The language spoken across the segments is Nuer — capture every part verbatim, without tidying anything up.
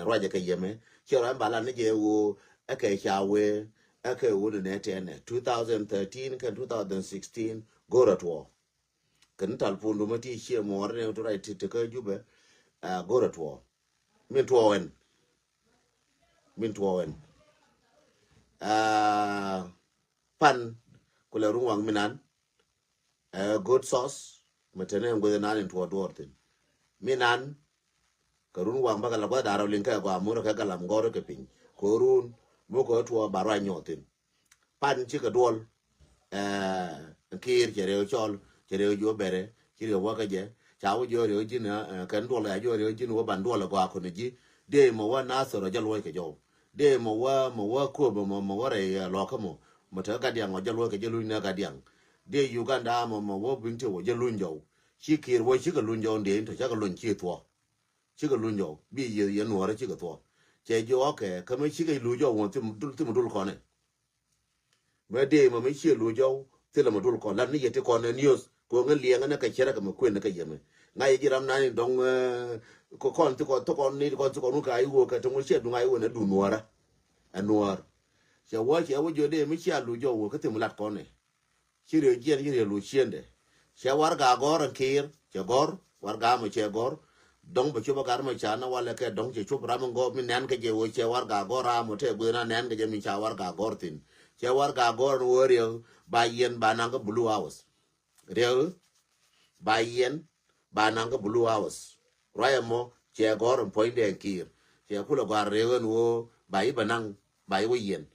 Ruacɛ kɛ yɛmɛ. Ciɛ ruac ba lat ni jɛ ɣöö ɛ kɛ ca wee ɛ kɛ ɣöö ni nɛ tɛnɛ two thousand thirteen kɛn two thousand sixteen go̱rɛ tuɔɔ. Kɛn talpon du ma ti ciɛ muɔɔr ni tu ruac ti ti kä Jubɛ. Go̱rɛ tuɔɔ. Min tuɔɔ ɛn. Min tuɔɔ ɛn. Pan kulɛ run waŋ minan. Ɛ good source. Mɛ tɛnɛ ɛn gueth nan in tuɔɔ duɔɔr thin. Minan. Kɛ run waŋ bakɛ la guath da̱rä liŋ kɛ gɔaa murɛ kɛ galam gɔrä kɛ piny. Kɛ run mukɛ tuɔɔ ba ruac nyɔɔth thin. Pan cikɛ duɔl. Ɛ Kiir cɛ rɛw cɔl, cɛ rɛw jiɔ bɛrɛ, ci rɛw wä kä jɛ. Ca wä jiɔ rɛw ji̱n, ɛ kɛn duɔl ya jiɔ rɛw ji̱n wä ban duɔl ɛ gɔaa kɔnɛ ji̱. Dee mɔ wä Nathir ɔ jɛ luɔc kɛ jɔw. Dee mɔ wä, mɔ wä Kööbä mɔ, mɔ wä rɛy, ɛ lɔkä mɔ. Mɔ te Gadiaŋ ɔ jɛ luɔc kɛ jɛ luny nɛ Gadiaŋ. Dee Uganda mɔ, mɔ wä Bentiu ɔ jɛ luny jɔw. Ci Kiir wä cikɛ luny jɔw dee in tɔ cakɛ luny ci thuɔ. Cikɛ luny jɔw. Bi yieth yɛ nuɔrä cikɛ thuɔ. Cɛ jiɔ kɛ, kä mi cikɛ luny jɔw wä thim dul, thim dul kɔnɛ. Mɛ dee mɛ mi ciɛ luc jɔw thilɛ mɛ dul kɔn lat ni yɛ ti kɔn ɛ news. Kɛ ɣöö ŋä liɛŋä ni kɛ cärä kɛ mɛ kuën ni kɛ yɛmɛ. Ŋa̱ yɛ ji̱ ram nani dɔ̱ŋ, ɛ, kɛ kɔn ti kɔn ti kɔn ni kɔn ti kɔn wä ka iwä kɛ ti ŋuɔ̱t ciɛ duŋ a iwä ni duŋ nuɔ̱ɔ̱rä. Ɛ nuɔ̱ɔ̱r. Cɛ wä cɛ wä jiɔ dee mi ciɛ luc jɔw wä kä thim lat kɔn ɛ. Ci riɛ jiɛn ci riɛ luc ciendɛ. Cɛ warɛga gɔ̱r ɛn Kiir cɛ gɔ̱r, warɛga mɔ cɛ gɔ̱r. Dɔ̱ŋ bɛ cop ɛ gat mɔ ca na walɛ kɛ dɔ̱ŋ cɛ cop ram in gɔ̱r mi nɛn kɛ jɛ wee cɛ warɛga gɔ̱r ram mɔ tɛ gueth na nɛn kɛ jɛ mi ca warɛga gɔ̱r thin. Cɛ warɛga gɔ̱r ɛn wee riɛk ba yɛn ba naŋ kä Blue House. Riɛk ba yɛn ba naŋ kä Blue House. Ruac ɛmɔ cɛ gɔ̱r ɛn puɔ̱nydɛ ɛn Kiir. Cɛ kulɛ gɔ̱a̱r riɛk ɛn wee ba yi bɛ naŋ ba yi wä yɛn.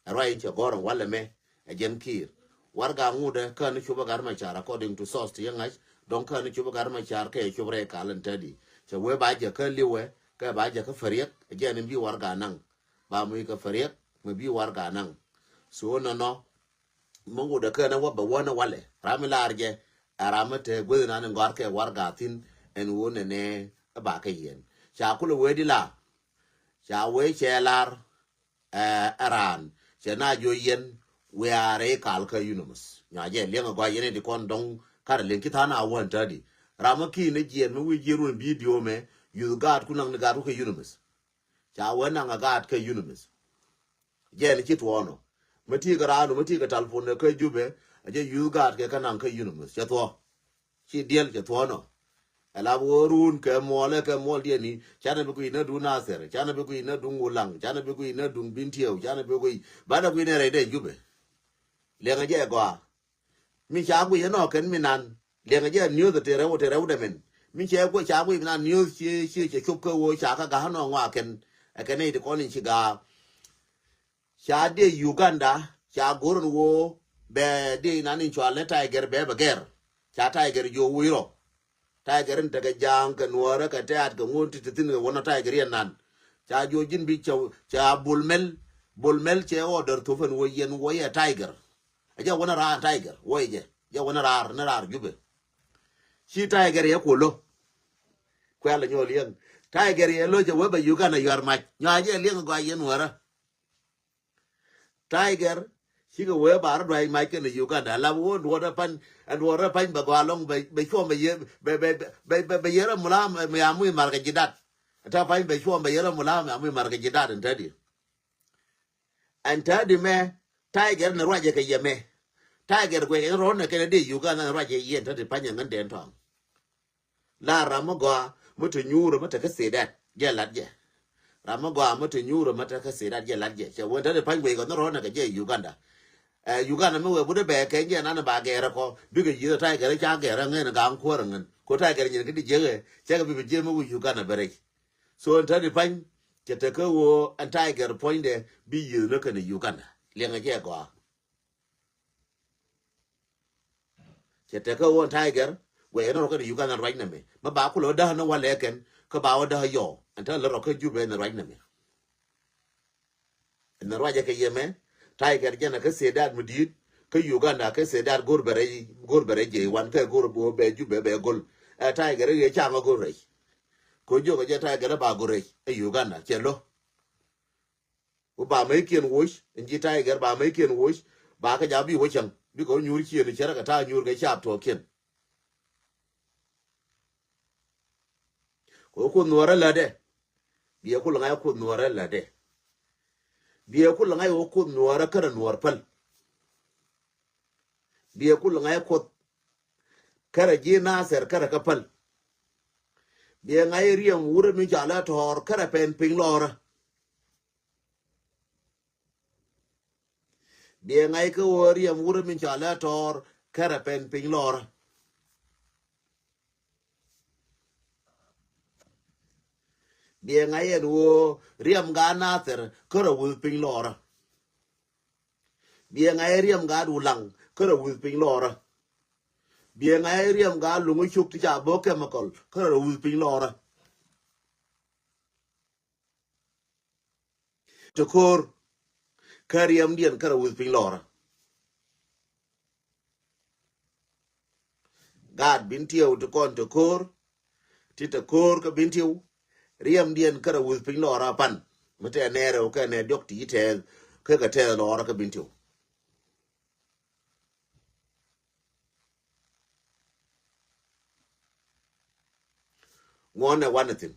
Ɛ ruac in cɛ gɔ̱r ɛn walɛ mɛ ɛ jɛn Kiir. Warɛga ŋutdɛ kä ni cop ɛ gat mɛ car according to source ti yɛ ŋa̱c dɔ̱ŋ kä ni cop ɛ gat mɛ car kɛ cop rɛy kal ɛn tädi. Cɛ wee ba jɛ kä liwɛ kɛ ba jɛ kä färiɛk ɛ jɛn in bi warɛga naŋ. Ba mi kɛ färiɛk mi bi warɛga naŋ. So nɔnɔ mi ŋutdɛ kä ni wä bɛ wä ni walɛ ram mi lar jɛ. Ɛ ram mi te gueth nan in gɔ̱a̱r kɛ warɛga thin ɛn wä nɛnɛ ɛ ba kɛ yɛn. Ca kulɛ wee di la. Ca wee cɛ lar. Ɛ ɛ raan cɛ na jiɔ yɛn wiaarɛ kal kä Unanimous. Nyuac jɛ liɛŋ a gɔaa yɛn in ti kɔn dɔŋ karɛ liɛŋ ki tha̱a̱n a wä ɛn tädi. Ram mi ki̱i̱n ni jiɛn mi wi̱i̱ jiɛn ruɔ̱n bidio mɛ yuth gaat ku naŋ ni gaat ku kɛ Unanimous. Ca wee naŋ a gaat kɛ Unanimous. Jɛn ci tuɔɔnɔ mi ti kɛ raan mi ti kɛ talpon kä Jubɛ. A jɛ yuth gaat kɛ kä naŋ kä Unanimous cɛ thuɔ. Ci diɛl cɛ thuɔ̱ɔ̱nɔ. Ɛ lap ɣöö ruun kɛ muɔlɛ kɛ muɔl diɛni. Canɛ bi guic nä duŋ Nathir, canɛ bi guic nä duŋ Ulaŋ, canɛ bi guic nä duŋ Bintiɛw, canɛ bi guic banɛ guic nɛ rɛy dee Jubɛ. Liɛŋɛ jɛ gɔaa. Mi ca guic ɛnɔ kɛn mi nan liɛŋɛ jɛ niöth te rɛw te rɛw dɛ min. Mi cɛ guic ca guic mi nan niöth ci ci cɛ cop kä ɣöö ca kä ga̱a̱ ɛnɔ ŋɔak kɛn. Ɛ kɛn nɛy ti kɔn in ci ga̱a̱. Ca dee Uganda ca go̱r ɛn ɣöö bɛ dee inan in cual ni Tiger bɛ bɛ gɛr. Ca Tiger jiö wi̱i̱ rɔ. Tiger in tekɛ ja̱a̱ŋ kɛ nuɔ̱ɔ̱rä kɛ tɛ̈t kɛ ŋun ti ti thi̱n kɛ wänä Tiger yɛn nan. Ca jiö ji̱n bi ca, ca Bol Mel. Bol Mel cɛ order thop ɛn ɣöö yɛn wä yɛ Tiger. Ɛ jɛ wänä raar Tiger wä yɛ jɛ. Jɛ wänä raar ni raar Jubɛ. Ci Tiger yɛ kuɔ lo̱. Kuɛl ɛ nyɔɔl yɛn. Tiger yɛ lo̱ cɛ wee bɛ Uganda yuar mac. Nyɔa jɛ liɛŋ gɔaa yɛn nuɔ̱ɔ̱rä. Tiger cikɛ wee ba rɔ duac mac kɛnɛ Uganda. Lap wee duɔt ɛ pany, ɛ duɔt ɛ pany bɛ gɔaa lɔŋ bɛ, bɛ cuɔm bɛ yɛ, bɛ, bɛ, bɛ, bɛ, bɛ yɛ rɔ mulam mɛ amuc mar kɛ ji̱ dat. Ɛ ta pany bɛ cuɔm bɛ yɛ rɔ mulam mɛ amuc mar kɛ ji̱ dat ɛn tädi. Ɛn tädi mɛ Tiger ni ruacɛ kɛ yɛ mɛ. Tiger guɛc ɛn rɔ̱n ɛ kɛnɛ dee Uganda ni ruacɛ yɛ ɛn tädi pany ɛ ŋän dɛn tɔ̱a̱ŋ. La ram mi gɔaa mi te nyuurä mi te kä Sudan jɛ lat jɛ. Ram mi gɔaa mi te nyuurä mi te kä Sudan jɛ lat jɛ. Cɛ wen te di pa̱ny wec kɔ ni rɔ̱n kɛ jɛ Uganda. Ɛ Uganda mi wee but bɛ kɛ jɛ nan ba gɛrɛ kɔ bikɛ yieth Tiger ca gɛrɛ ŋen gaŋ kuäärä ŋen ko Tiger nyin kä di jiäkɛ cɛ kɛ bi bi jiäk mi wi̱c Uganda bɛ rɛc. So ɛn te di pa̱ny cɛ te kä ɣöö ɛn Tiger puɔ̱nydɛ bi yieth ni kɛn Uganda liɛŋɛ jɛ gɔaa. Cɛ tekɛ ɣöö ɛn Tiger guɛcɛ ni rɔ kɛn Uganda ruac nɛmɛ. Mɛ ba kulɛ wä däk ni walɛ kɛn kä ba wä däk yɔɔ ɛn te lä rɔ kä Jubɛ ni ruac nɛmɛ. Ɛn ruacɛ kɛ yɛmɛ Tiger jɛn ɛ kä Sudan mi di̱i̱t kä Uganda kä Sudan go̱r bɛ rɛy, go̱r bɛ rɛy jɛ wan kɛ go̱r bɛ Jubɛ bɛ go̱l. Ɛ Tiger i̱ yɛ caŋ ɛ go̱r rɛy. Ko jiök ɛ jɛ Tiger ɛ ba go̱r rɛy ɛ Uganda cɛ lo̱. Ku ba mec kiɛn woc in ji̱ Tiger ba mec kiɛn woc. Ba kä ja bi wä cäŋ bikɛ wä nyuur ciëën cärä kɛ ta̱a̱ nyuur kɛ caap tuɔɔkiɛn. Kɛ wä kuoth nuɔɔrä lätdɛ. Biɛ kulɛ ŋa̱c Kuoth Nuɔɔrä lätdɛ. Biɛ kulɛ ŋa̱c wä Kuoth Nuɔɔrä kärɛ Nuɔɔr päl. Biɛ kulɛ ŋa̱c Kuoth kärɛ ji̱ Nathɛr kärɛ kä päl. Biɛ ŋa̱c riɛm wurɛ mi cɔalɛ Tɔɔr kärɛ pɛn piny lɔɔrä. Biɛ ŋa̱c kä ɣöö riɛm wurɛ mi cɔalɛ Tɔɔr kärɛ pɛn piny lɔɔrä. Biɛ ŋa̱c ɛn ɣöö riɛm gaat Nathɛr kärɛ wuth piny lɔɔrä. Biɛ ŋa̱c riɛm gaat Ulaŋ kärɛ wuth piny lɔɔrä. Biɛ ŋa̱c riɛm gaat Luŋä Cuk ti ca bä chemical kärɛ wuth piny lɔɔrä. Ti ko̱o̱r kä riɛmdiɛn kärɛ wuth piny lɔɔrä. Gaat Bentiu ti kɔn ti ko̱o̱r, ti ti ko̱o̱r kä Bentiu, riɛmdiɛn kärɛ wuth piny lɔɔrä pan. Mi tɛ nɛɛrɛ wä kɛ nɛɛ diɔk ti tɛth kä kɛ tɛth lɔɔrä kä Bentiu. Ŋuɔ̱nɛ wanɛ thi̱n.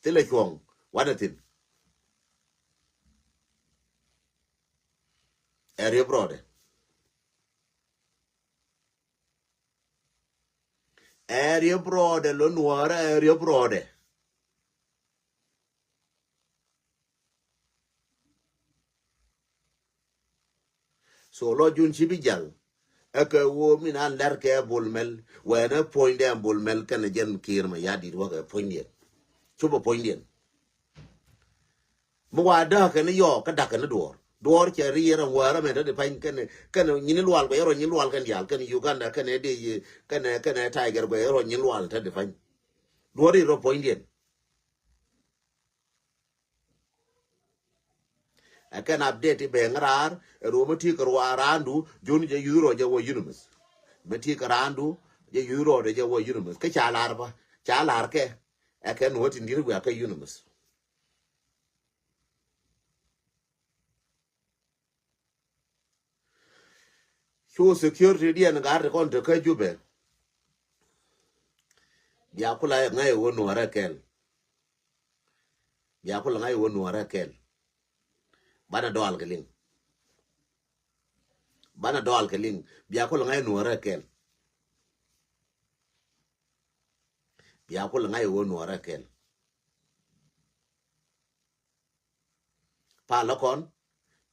Thilɛ cuɔ̱ŋ wanɛ thi̱n. Ɛ riep rɔɔdɛ. Ɛ riep rɔɔdɛ lɔ Nuɔɔrä, ɛ riep rɔɔdɛ. So lɔ jun ci bi jal. Ɛ kɛ ɣöö min an lɛr kɛ Bol Mɛl, wɛnɛ puɔ̱nydɛ Bol Mɛl kɛnɛ jɛn Kiir Mayardit wä kɛ puɔ̱nydiɛn. Cupɛ puɔ̱nydiɛn. Mi wa däk kɛn yɔɔk kä da̱k kɛn duɔɔr. Duɔɔr cɛ ri yɛn rɛn wäärä mɛ te di pa̱ny kɛnɛ, kɛnɛ nyini lual guɛ yɛ rɔ nyini lual kɛn diaal kɛnɛ Uganda kɛnɛ di kɛnɛ, kɛnɛ Tiger guɛ yɛ rɔ nyini lual te di pa̱ny. Duɔɔr ri rɔ puɔ̱nydiɛn. Ɛ kɛn update i̱ bɛ ŋäraar ɛ ruɔ mi ti kɛ ruɔ raandu jun jɛ yuth rɔ jɛ wä Unimith. Mi ti kɛ raandu jɛ yuth rɔ jɛ wä Unimith. Kä ca lar ba ca lar kɛ ɛ kɛn wä ti ndir wiak kä Unimith. Cu security diɛn gat ti kɔn te kä Jubɛ. Bia kula ŋa̱c wä Nuɔrɛ kɛl. Bia kula ŋa̱c wä Nuɔrɛ kɛl. Banɛ dɔal kɛ liŋ. Banɛ dɔal kɛ liŋ. Bia kula ŋa̱c Nuɔrɛ kɛl. Bia kula ŋa̱c wä Nuɔrɛ kɛl. Palä kɔn,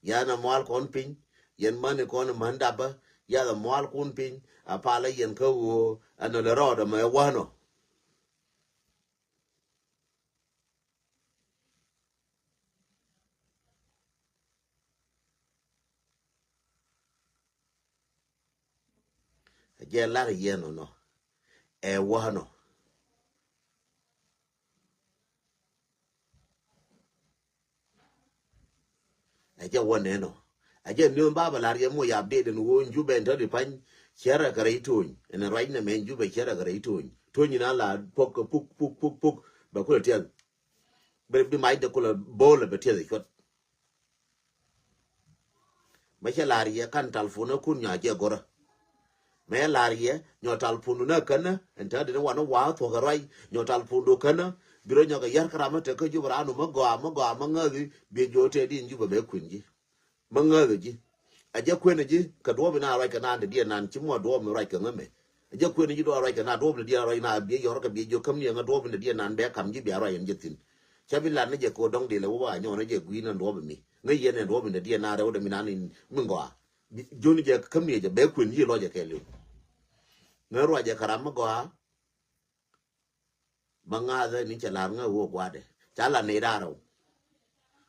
yɛn a mual kɔn piny, yɛn mani kɔn män dapä, yɛn a mual kun piny, a palä yɛn kä ɣöö ɛn ɔ lɛ rɔɔdɛ mɛ wänɔ. Ɛ jɛ lar yɛn ɔ nɔ ɛ wänɔ. Ɛ jɛ wä nɛn ɔ. Ɛ jɛ niöm ba bɛ lar yɛ moc update ɛn ɣöö Jubɛ ɛn tɔ̱ di pa̱ny. Cärɛ kɛ rɛy Tony ɛn ruac nɛ mɛ Jubɛ cärɛ kɛ rɛy Tony. Tony in a la pok kɛ puk puk puk puk bɛ kulɛ tiɛth. Bɛ bi mac dɛ kulɛ bo̱o̱lɛ bɛ tiɛth ɛ cuɔt. Mɛ cɛ la̱r yɛ kan talpon ɛ kun nyɔa jɛ gorä. Mɛ la̱r yɛ nyɔ talpon du nä känä ɛn te dini wanɛ wa̱a̱ thuɔ̱k ɛ ruac nyɔ talpon du känä. Bi rɔ nyɔk ɛ yär kä ram ɛ te kä Jubɛ raan du mä gɔaa mä gɔaa mä ŋäthi bi jiö tɛ din Jubɛ bɛ kui̱n ji̱. Mä ŋäthi ji̱. A jɛ kuën ji̱ kɛ duɔ̱ɔ̱p in a ruac kɛ naan te diɛ naan ci muɔ duɔ̱ɔ̱p mi ruac kɛ ŋämɛ. A jɛ kuën ji̱ duɔ̱ɔ̱p ruac kɛ naan duɔ̱ɔ̱p ni diɛ ruac naan bi yɔr kɛ bi jiö käm ni ɛŋä duɔ̱ɔ̱p in te diɛ naan bɛ kam ji̱ bia ruac ɛn jɛ thi̱n. Cä bi lat ni jɛ kɛ ɣöö dɔ̱ŋ dilɛ wä ba nyɔɔn ni jɛ gui̱n ɛn duɔ̱ɔ̱p mi. Ŋäc yɛn ɛn duɔ̱ɔ̱p in te diɛ naan rɛw dɛ mi naan in mi ŋɔaa. Bi-, jun jɛ käm ni jɛ bɛ kuën ji̱ lɔcɛ kɛɛliw. Ŋäc ruacɛ kɛ ram mi gɔaa. Ma ŋa̱thä ni cɛ la̱r ŋä wä gua̱dɛ ca la nɛy da̱rä wä.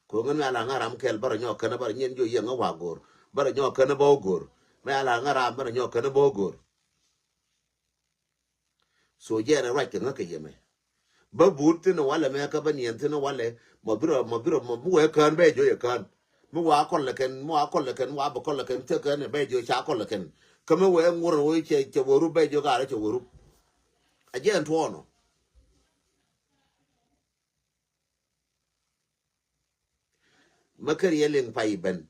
Ko̱ ŋän mi a la ŋä ram kɛl bärä nyɔk känä bärä nyin jiɔ yiëŋ ŋä wa go̱r bärä nyɔk känä bä wä go̱r. Mi a la ŋä ram bärä nyɔk känä bä wä go̱r. So jɛɛn ɛ ruac kɛ ŋä kɛ yɛmɛ. Bä but thi̱n walɛ mɛ kä bä niɛn thi̱n walɛ. Mɔ birɔ mɔ birɔ mɔ bi wee kään bɛ jiɔ yɛ kään. Mi wa kɔl lɛ kɛn mi wa kɔl lɛ kɛn wa bɛ kɔl lɛ kɛn thek kɛn bɛ jiɔ ca kɔl lɛ kɛn. Kä mi wee ŋurɛ wee cɛ cɛ wä rup bɛ jiɔ gaarɛ cɛ wä rup. A jɛɛn tuɔɔnɔ. Mä kär yɛ liŋ pay ben.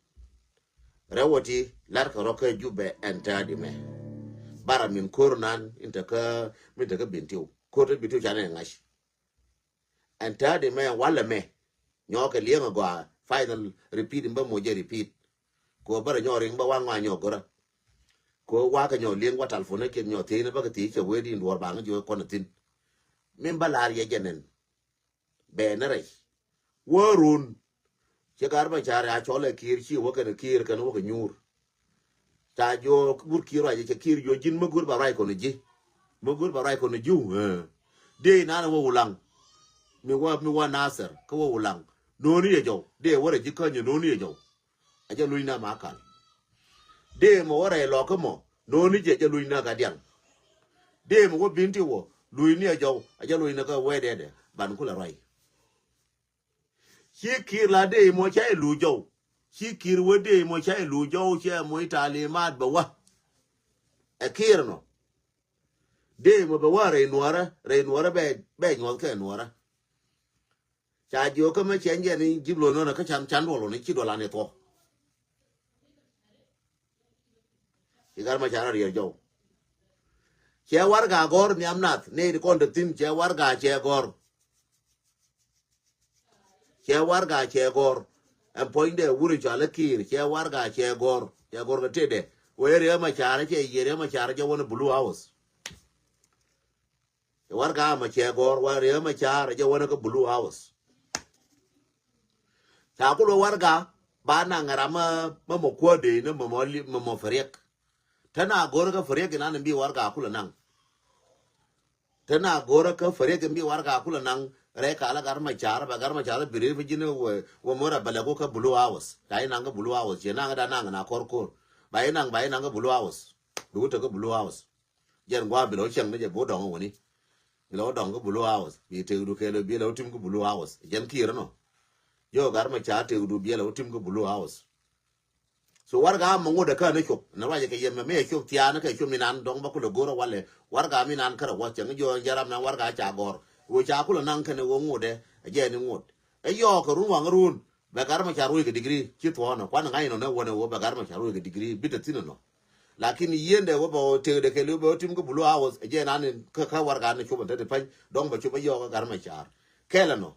Rɛw wä ti lar kɛ rɔ kä Jubɛ ɛn täädi mɛ. Bara min ko̱r nan in te kä min te kä Bentiu ko̱r te Bentiu canɛ ŋa̱c. Ɛn täätdi mɛ walɛ mɛ. Nyɔɔkɛ liɛŋ a gɔaa, final repeat in bä moc jɛ repeat. Kɛ ɣöö bärɛ nyɔɔk riŋ bä waŋ ŋɔaa nyɔɔk görä. Kɛ ɣöö wakɛ nyɔɔk liɛŋ wa talfon ɛ kiɛn nyɔɔk thiecni bä kɛ thiec cɛ wee di in duɔɔr baŋ jiök kɔn a thi̱n. Min bä la̱r yɛ jɛ nɛn. Bɛ ni rɛy. Wä run. Ci Gat Macar a cɔl ɛ Kiir ci wä kɛn Kiir kɛn wä kɛ nyuur. Ca jiök wur Kiir ruac cɛ Kiir jiök ji̱n mi go̱o̱r ba ruac kɔn ji̱. Mi go̱o̱r ba ruac kɔn ji̱. Dee inan wä Wulaŋ. Mi wä mi wä Nasir kä wä Wulaŋ. No̱o̱ni yɛ jɔw dee wä rɛ ji̱ känyɛ no̱o̱ni yɛ jɔw. A jɛ luny na ma kal. Dee mɔ wä rɛy lɔk kä mɔ no̱o̱ni jɛ jɛ luny na ka diaŋ. Dee mɔ wä bin ti wä luny ni a jɔw a jɛ luny na kä wee dee dee ban kulɛ ruac. Ci Kiir la dee mɔ ca ilu jɔw. Ci Kiir wä dee mɔ ca ilu jɔw cɛ mɔ i talimat bɛ wä. Ɛ Kiir nɔ. Dee mɔ bɛ wä rɛy nuɔrä rɛy nuɔrä bɛ bɛ nyuɔth kɛ nuɔrä. Ca jiök kä mɛ cɛ nyɛ ni jip luɔn nɔnɔ kä can can duɔl wä ni ci duɔl an i̱ thuɔ. Ci Gat Macar a riɛr jɔw. Cɛ warɛga gɔ̱r nhiam nath ni di kɔn te thi̱n cɛ warɛga cɛ gɔ̱r. Cɛ warɛga cɛ gɔ̱r. Ɛn puɔ̱nydɛ wur in cɔal ɛ Kiir cɛ warɛga cɛ gɔ̱r. Cɛ gɔ̱r kɛ tetdɛ wee Riek Macar cɛ yiëë Riek Macar jɛ wä ni Blue House. Cɛ warɛga mɛ cɛ gɔ̱r wa Riek Macar jɛ wä ni kä Blue House. Ca kulɛ warɛga ba naŋ ram mɛ mɔ kuäär dee ni mɛ mɔ firiek. Te na go̱r kä firiek inan in bi warɛga kulɛ naŋ. Te na go̱rä kä färek in bi warɛga kulɛ naŋ rɛy kalä Gat Macar bɛ Gat Macar bi ri fi ji̱n wä mörä bɛ lɛ ku kä Blue House. Ca inaŋ kä Blue House ciɛ naŋ da naŋ na kɔr ko̱r. Ba inaŋ ba inaŋ kä Blue House. Bi wä tek kä Blue House. Jɛn gua̱a̱ bi lɛ wä cieŋ ni jɛ bi wä dɔŋ wä ni. Bi lɛ wä dɔŋ kä Blue House bi tek du kɛɛl bi lɛ wä tim kä Blue House jɛn kiɛr nɔ. Jɛ wä Gat Macar tek du bi lɛ wä tim kä Blue House. So warɛga mɛ ŋot ɛ kä ni cop ni ruacɛ kɛ yɛmɛ mi ɛ cop thiaani kɛ cop mi nan dɔŋ bä kulɛ go̱rä walɛ warɛga mi nan kärɛ wä cɛ ŋä jiɔ jɛ ram nan warɛga ca gɔr. Ɣöö ca kulɛ naŋ kɛn ɣöö ŋot ɛ ɛ jɛ ni ŋot ɛ yɔɔk kɛ run waŋ run. Bɛ Gat Macar ruɔc kɛ digri ci thuɔɔnɔ kuan ŋa̱c inɔ nɛ wänɛ ɣöö bɛ Gat Macar ruɔc kɛ digri bi te thi̱n inɔ. Lakin yiendɛ ɣöö bɛ ɣöö tekdɛ kɛ li bɛ ɣöö tim kä Blue House ɛ jɛ nan kä kä warɛga ni cop ɛ te ti pany dɔŋ bɛ cop ɛ yɔɔk ɛ Gat Macar kɛl ɛnɔ.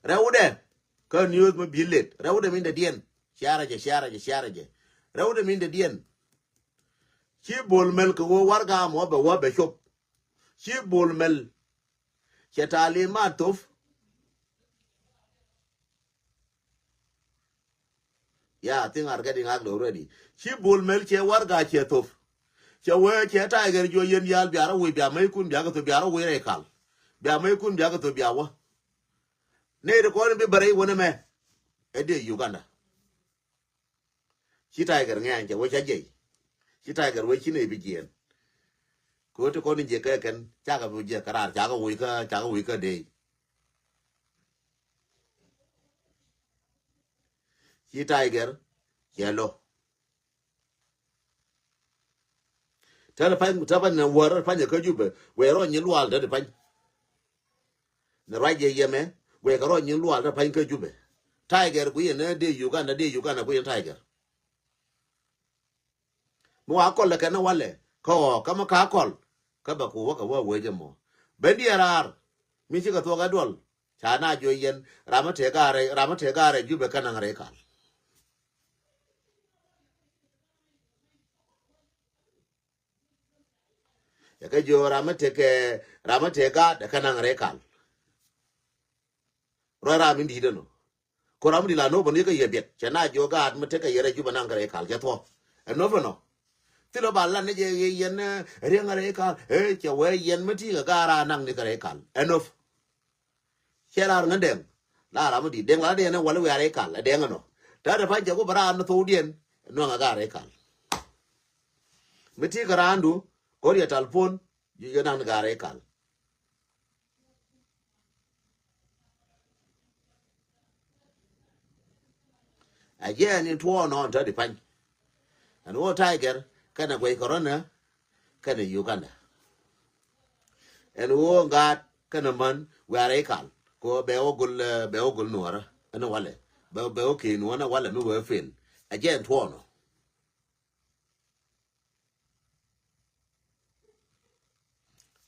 Rɛwdɛ kä news mi bi let rɛwdɛ min dɛ diɛn. Ciarɛ jɛ ciarɛ jɛ ciarɛ jɛ. Rɛwdɛ min dɛ diɛn. Ci Bol Mel kɛ wä warɛga mɔ bɛ wä bɛ cop. Ci Bol Mel. Cɛ talimat thop. Yeah, thing are getting ugly already. Ci Bol Mel cɛ warɛga cɛ thop. Cɛ wee cɛ Tiger juɔ yɛn diaal bia rɔ wi̱i̱ bia mɛy kun bia kɛ thop bia rɔ wi̱i̱ rɛy kal. Bia mɛy kun bia kɛ thop bia wä. Nɛy ti kɔn in bi bärɛ i̱ wänɛ mɛ. Ɛ dee Uganda. Ci Tiger ŋɛ̈ny cɛ wee ca jiɛc. Ci Tiger wee ci nɛy bi jiɛɛn. Kɛ ɣöö ti kɔn in jiɛk kɛ kɛn cakɛ bi jiɛk kɛ raar cakɛ woc kä cakɛ woc kä dee. Ci Tiger cɛ lo̱. Tɛn pany tɛ pany ni wär pany kä Jubɛ wee rɔ nyi lual tɛ di pany. Ni ruac jɛ yɛmɛ wee kɛ rɔ nyi lual tɛ pany kä Jubɛ. Tiger ku yɛn ni dee Uganda dee Uganda ku yɛn Tiger. Mi wa kɔl lɛ kɛn ni walɛ kä ɣɔɔ kä mi ka kɔl kä bɛ ku wä kɛ wä wee jɛ mɔ. Ben diɛ raar mi cikɛ thuɔk ɛ duɔl. Ca na juɔc yɛn ram mi tëë gaarɛ ram mi tëë gaarɛ Jubɛ kä naŋ rɛy kal. Yɛ kä jiö ram mi tëë kɛ ram mi tëë gaat ɛ kä naŋ rɛy kal. Ruac ram mi di̱i̱t ɛnɔ. Ko ram mi di̱i̱t la no̱o̱p ɛn yɛ kä yɛ biɛt cɛ na jiö gaat mi tëë kɛ yɛ rɛy Jubɛ naŋ kɛ rɛy kal cɛ thuɔ̱k. Ɛ no̱o̱p ɛnɔ. Thilɛ ba lan ni jɛ yɛn riɛŋ rɛy kal ɛ cɛ wee yɛn mi ti̱i̱ kɛ gaat ram naŋ ni kɛ rɛy kal ɛ no̱o̱p. Cɛ lar ŋä dɛŋ la ram mi di̱i̱t dɛŋ la dɛŋ ni wal wiar ikal ɛ dɛŋ ɛnɔ. Ta̱a̱ dɛ pa̱ny cɛ ku bɛ raan ni thok diɛn nuaŋ ɛ gaar ikal. Mi ti kɛ raandu ko̱r yɛ talpon ji̱ jɛ naŋ ni gaar ikal. Ɛ jɛ ɛn in tuɔɔk nɔɔn ta̱a̱ di pa̱ny. Ɛn ɣöö Tiger kɛnɛ guɛc kɛ rɔ̱nɛ kɛnɛ Uganda. Ɛn ɣöö ŋa̱a̱t kɛnɛ män wiarɛ ikal kɛ ɣöö bɛ wä gol bɛ wä gol nuɔ̱ɔ̱rä ɛn walɛ bɛ bɛ wä kee nuɔ̱ɔ̱rä walɛ mi wee pen. Ɛ jɛ ɛn tuɔɔk nɔ.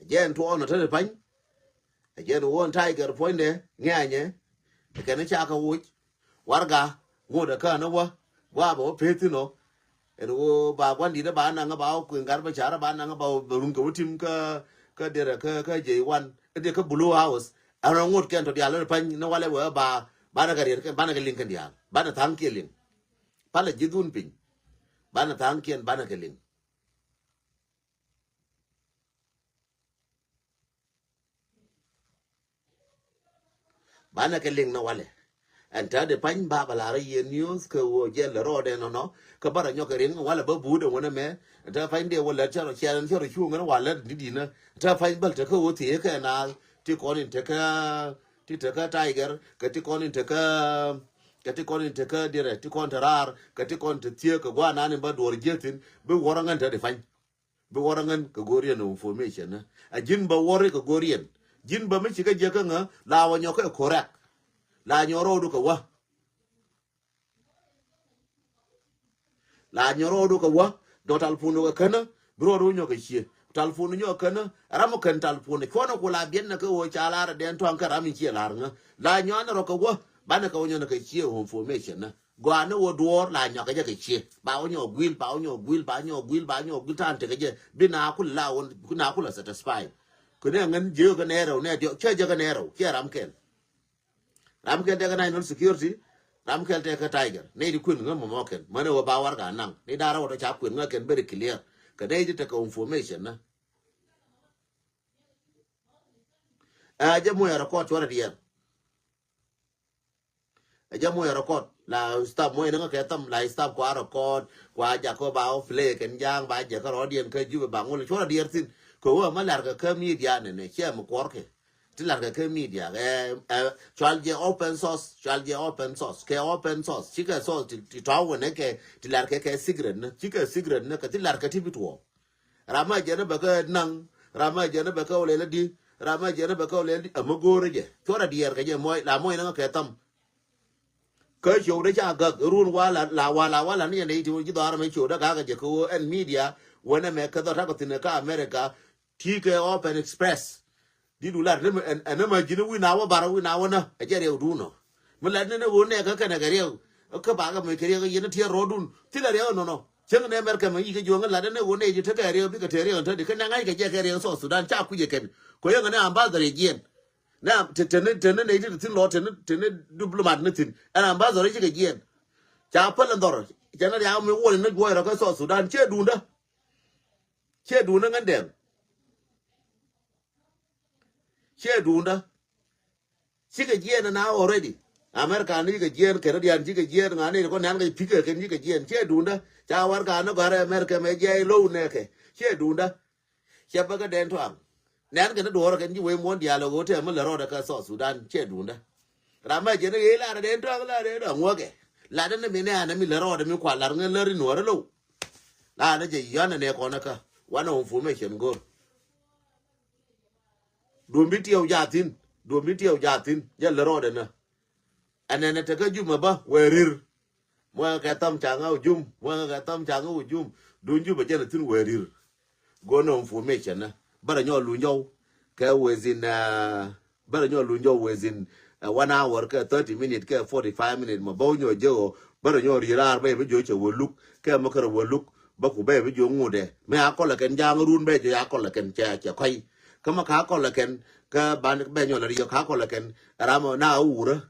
Ɛ jɛ ɛn tuɔɔk nɔ te ti pa̱ny. Jɛn wä Tiger puɔ̱nydɛ ŋiɛnyɛ. Kɛn ca kɛ woc warga ŋot ɛ kä ni wä gua bɛ wä peth thin ɔ. Ɛn ɣöö ba gua̱n di̱t ɛ ba naŋ ɛ ba wä kui̱ gat bä car ɛ ba naŋ ɛ ba wä bɛ rum kɛ wä tim kä kä derɛ kä kä jey wan ɛ dee kä Blue House. Ɛn ɣöö ŋot kɛn tɔ diaal ɛ pa̱ny ni walɛ wee ba banɛ kɛ riɛt kɛn banɛ kɛ liŋ kɛn diaal banɛ tha̱a̱ŋ kiɛ liŋ. Palɛ ji̱ dhun piny banɛ tha̱a̱ŋ kiɛn banɛ kɛ liŋ. Banɛ kɛ liŋ ni walɛ. Ɛn te di pany ba bɛ lar yɛ news kɛ ɣöö jɛl rɔɔdɛ nɔnɔ kä bärɛ nyɔk kɛ riŋ walɛ bä buudɛ wänɛ mɛ. Ɛn te pany dee wä lät cärɔ ciɛl ɛn cärɔ cuŋ ɛn walɛ di di̱nä. Te pany bäl te kä ɣöö thiee kɛ naath ti kɔn in te kä ti te kä Tiger kɛ ti kɔn in te kä kɛ ti kɔn in te kä dirɛ ti kɔn te raar kɛ ti kɔn te thiee kɛ guanan in bä duɔr jiethin bi wärä ŋän te di pany. Bi wärä ŋän kɛ go̱o̱r yɛn information ni a ji̱n bä wäri kɛ go̱o̱r yɛn. Ji̱n bä mi ci kä jiäk kä ŋä la wä nyɔk kɛ correct. La nyɔk rɔɔdu kɛ wä. La nyɔk rɔɔdu kɛ wä. Dɔ̱ talpun kɛ känä bi rɔɔdu nyɔk kɛ cie. Talpun nyɔk känä ram kän talpun cuɔnɛ ku la biɛn nɛ kɛ wä ca lar dɛn tɔ̱a̱ŋ kɛ ram in cie lar ŋä. La nyɔk ni rɔ kɛ wä banɛ kɛ wä nyɔk ni kɛ cie information ni. Gɔaa ni wä duɔɔr la nyɔk kɛ jɛ kɛ cie ba wä nyɔk guil ba wä nyɔk guil ba nyɔk guil ba nyɔk guil ta̱a̱n tekɛ jɛ bi na kul la wä na kul a satisfy. Kɛ ni ŋän jiök kɛ nɛ rɛw nɛ diɔk cɛ jɛ kɛ nɛ rɛw cɛ ram kɛl. Ram kɛl tekɛ national security. Ram kɛl tekɛ Tiger ni di kuën ŋä mɔmɔ kɛn mɛn wä ba war ka naŋ ni da rɛw tɔ ca kuën ŋä kɛn very clear. Kɛ ni di tekɛ information na. Ɛ jɛ moc a record cuɔrɛ diɛɛr. Ɛ jɛ moc a record la stop moc ni ŋä kɛ tham la stop kua record kua jakä ba wä play kɛn ja̱a̱ŋ ba jɛ kä rɔɔdiɛn kä Jubɛ ba ŋul cuɔrɛ diɛɛr thin. Kɛ wä ma lar kɛ kä media nɛ nɛ ciɛ mi kuɔr kɛ ti lar kɛ kä media ɛ ɛ cual jɛ open source cual jɛ open source kɛ open source cikɛ source ti ti tɔw wä nɛ kɛ ti lar kɛ kɛ secret nɛ cikɛ secret nɛ kɛ ti lar kɛ ti bi tuɔɔk. Ram ma jɛn bɛ kä naŋ ram ma jɛn bɛ kä wä lɛl di ram ma jɛn bɛ kä wä lɛl di a ma go̱o̱rä jɛ cuɔrɛ diɛɛr kɛ jɛ moc la moc ni ŋä kɛ tham. Kä ciökdä ca gäk run wala la wala wala ni jɛ nɛy ti wä ji̱ dhɔaar mɛ ciökdä gakɛ jɛ kä wä ɛn media wänɛ mɛ kä dhɔt takɔ thi̱n kä America. Ti kɛ open express. Di du lar ni ɛn ɛn ma ji̱n wi̱na wä bar wi̱na wä nä ɛ jɛ riɛw duun ɔ. Mi lat ni ni wä nɛ kä kɛnɛ kɛ riɛw kä bakɛ mɛ kɛ riɛw yɛn tiɛɛr rɔɔdun thilɛ riɛw nɔnɔ. Cäŋ nɛ mɛr kɛmɛ yi̱ kä juɔ̱ŋ lat ni wä nɛ ji̱ tekɛ riɛw bikɛ tëë riɛw tä di kä nɛ ŋa̱ckɛ jɛ kɛ riɛw South Sudan ca kui̱cɛ kɛn. Kɔ yɛn ŋä ni ambassador jiɛn. Nɛ te teni teni nɛ iti ti thin lɔ teni teni diplomat ni thin ɛn ambassador i̱ cikɛ jiɛn. Ca päl ɛn dhɔr cɛ ni riak mi wuɔni ni juɔc rɔ kä South Sudan ciɛ duundä. Ciɛ duundä ŋän dɛm. Ciɛ duundä. Cikɛ jiɛn ɛn a already. America ni cikɛ jiɛn kɛn dian cikɛ jiɛn ŋa ni kɔ nɛn kɛ pikɛ kɛn cikɛ jiɛn ciɛ duundä ca war ka ni gɔrɛ America mɛ jiɛ ilow nɛkɛ ciɛ duundä. Cɛ bä kä dɛn tuaŋ. Nɛn kɛn duɔ̱ɔ̱r kɛn ji̱ wee muɔ̱n diaal ɣöö tɛm mi lät rɔɔdɛ kä South Sudan cɛ duundä. Ram mɛ jɛn ɣee lar dɛn tuaŋ lar dɛn tuaŋ wäkɛ. Lar dɛn mi nɛ anɛ mi lät rɔɔdɛ mi kua lar ŋä lär in wärä low. Lar dɛ jɛ yɔn anɛ kɔn kä wanɛ information go̱r. Duɔ̱m bi tiɛw jathin duɔ̱m bi tiɛw jathin jɛ lät rɔɔdɛ nä. Ɛnɛnɛ tekä jumɛ bä wee rir. Muɛŋɛ kɛ tham caŋä wä jum muɛŋɛ kɛ tham caŋä wä jum. Duun jumɛ jɛn a thin wee rir. Go̱n information nä bärɛ nyɔk luny jɔw kɛ within bärɛ nyɔk luny jɔw within one hour kɛ thirty minute kɛ forty five minute mɔ bä wä nyɔk jek ɔ. Bärɛ nyɔk rir raar bä yɛ bi jiɔ cɛ wä luk kɛ mɛ kärɛ wä luk. Bä ku bä yɛ bi jiɔ ŋutdɛ mɛ a kɔlɛ kɛn jaŋ run bä jiɔ a kɔlɛ kɛn cɛ cɛ kɔy. Kä mɛ ka kɔlɛ kɛn kä ban bä nyɔk lɛ ri jiɔ ka kɔlɛ kɛn ram na wurä.